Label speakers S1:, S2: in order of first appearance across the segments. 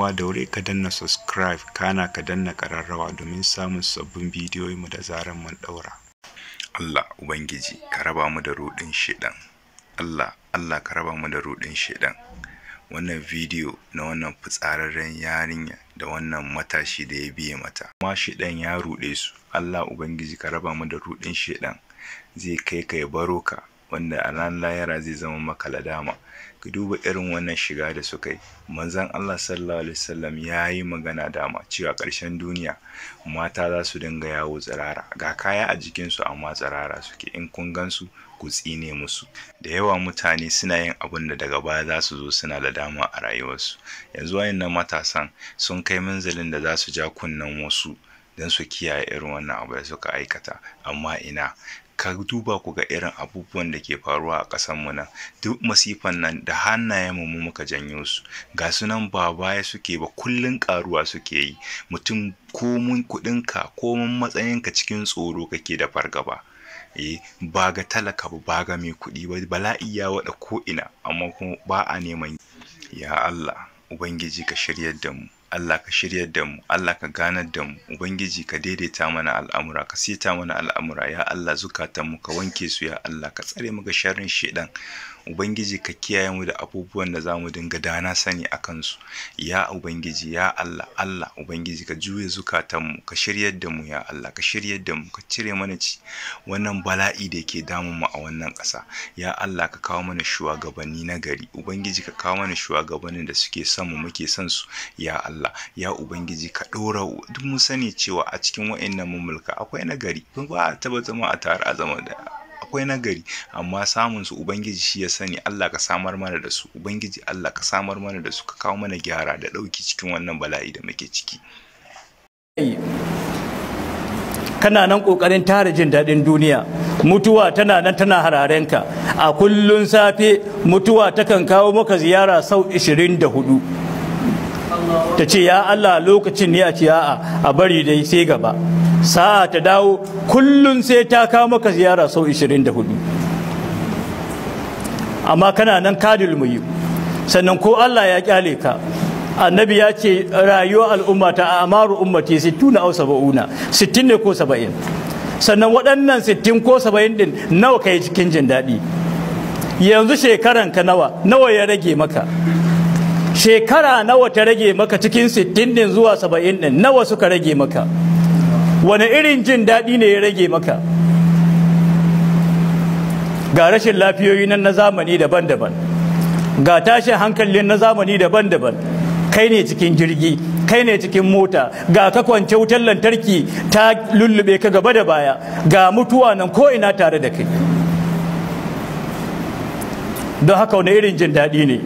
S1: Uwa, daure ka danna subscribe, kana ka danna ƙararrawa domin samun sabbin bidiyoyinmu da zarar mun ɗaura. Allah Ubangiji, ka raba mu da ruɗin sheɗan. Allah, Allah, ka raba mu da ruɗin sheɗan. Wannan bidiyo na wannan fitsararren yarinya da wannan matashi da ya biye mata. Amma sheɗan ya ruɗe su. Allah Ubangiji, ka raba mu da ruɗin sheɗan. Zai kai ka ya baro ka, wanda a ran lahira zai zama maka ladama. Ka duba irin wannan shiga da suka yi. Manzon Allah sallallahu alaihi wasallam ya yi magana dama cewa ƙarshen duniya mata za su dinga yawo tsirara, ga kaya a jikinsu amma tsirara suke. In kun gansu, ku tsine musu. Da yawa mutane suna yin abin da daga baya za su zo suna da dama a rayuwarsu. Yanzu wayannan matasan sun kai manzalin da za su ja kunnen wasu don su kiyaye irin wannan abu da suka aikata, amma ina? Ka duba ku ga irin abubuwan da ke faruwa a ƙasar mu nan. Duk masifan nan da hannayen mu muka janyo su. Ga su nan ba baya suke ba, kullun ƙaruwa suke yi. Mutum, komun kuɗinka, komun matsayinka, cikin tsoro kake da fargaba. Ba ga talaka ba, ba ga mai kuɗi ba, bala'i ya waɗa ko ina, amma kuma ba a neman. Ya Allah Ubangiji, ka shiryar da mu. Allah, ka shiryar da mu. Allah, ka ganar da mu. Ubangiji, ka daidaita mana al'amura, ka seta mana al'amura. Ya Allah, zukatanmu ka wanke su. Ya Allah, ka tsare mu ga sharrin shedan. Ubangiji, ka kiyaye mu da abubuwan da za mu dinga dana sani a kansu. Ya Ubangiji, ya Allah, Allah Ubangiji, ka juya zukatanmu, ka shiryar da mu. Ya Allah, ka shiryar da mu, ka cire mana ci wannan bala'i da ke damun mu a wannan ƙasa. Ya Allah, ka kawo mana shugabanni na gari. Ubangiji, ka kawo mana shugabannin da suke son mu, muke son su. Ya Allah, ya Ubangiji, ka ɗora. Duk mun sani cewa a cikin wa'annan mamulka akwai nagari. Ba a taɓa zama a tare a zama da akwai nagari, amma samun su Ubangiji shi ya sani. Allah, ka samar mana da su. Ubangiji Allah, ka samar mana da su, ka kawo mana gyara da ɗauki cikin wannan bala'i da muke ciki.
S2: Kana nan kokarin tara jin daɗin duniya, mutuwa tana nan tana hararenka. A kullun safe mutuwa takan kawo maka ziyara sau 24, ta ce, "Ya Allah, lokacin ne?" A ce, "A'a, a bari dai sai gaba." Sa'a ta dawo, kullun sai ta kawo maka ziyara sau 24, amma kana nan kadil muyi. Sannan ko Allah ya kyale ka, Annabi ya ce rayuwar al'umma ta أعمار أمتي 60 أو 70, 60 ne ko 70. Sannan waɗannan 60 ko 70 din, nawa kai cikin jin daɗi? Yanzu shekaran ka nawa? Nawa ya rage maka? Shekara nawa ta rage maka cikin 60 din zuwa 70 din? Nawa suka rage maka? Wani irin jin daɗi ne ya rage maka? Ga rashin lafiyoyi nan na zamani daban-daban, ga tashin hankalin na zamani daban-daban. Kai ne cikin jirgi, kai ne cikin mota, ga ka kwance, wutar lantarki ta lullube ka gaba da baya, ga mutuwa nan ko ina tare da kai. Don haka, wani irin jin daɗi ne?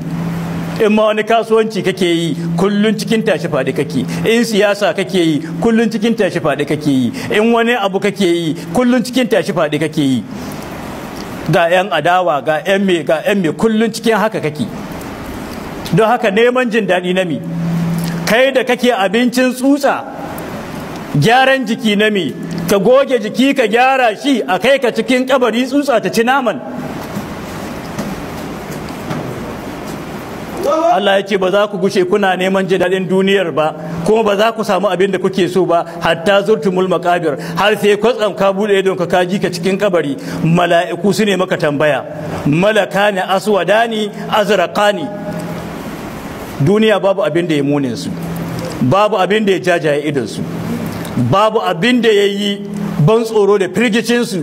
S2: In ma wani kasuwanci kake yi, kullun cikin tashi faɗi kake. In siyasa kake yi, kullun cikin tashi faɗi kake yi. In wani abu kake yi, kullun cikin tashi faɗi kake yi. Ga 'yan adawa, ga 'yan me, ga 'yan me, kullun cikin haka kake. Don haka, neman jin daɗi na mi? Kai da kake abincin tsutsa, gyaran jiki na mi? Ka goge jiki, ka gyara shi, a kai ka cikin kabari, tsutsa ta ci naman. Allah ya ce ba za ku gushe kuna neman jin daɗin duniyar ba, kuma ba za ku samu abin da kuke so ba, حتى زرتم المقابر, har sai kwatsam ka buɗe idon ka, ji ka cikin kabari, mala'iku su ne maka tambaya. ملكان أسودان أزرقان. Duniya babu abin da ya munin su, babu abin da ya jajaye idon su, babu abin da ya yi ban tsoro da firgicin su.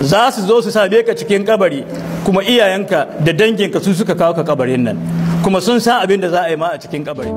S2: Za su zo su same ka cikin kabari, kuma iyayenka da danginka su suka kawo ka kabarin nan, kuma sun san abin da za a yi ma a cikin kabari.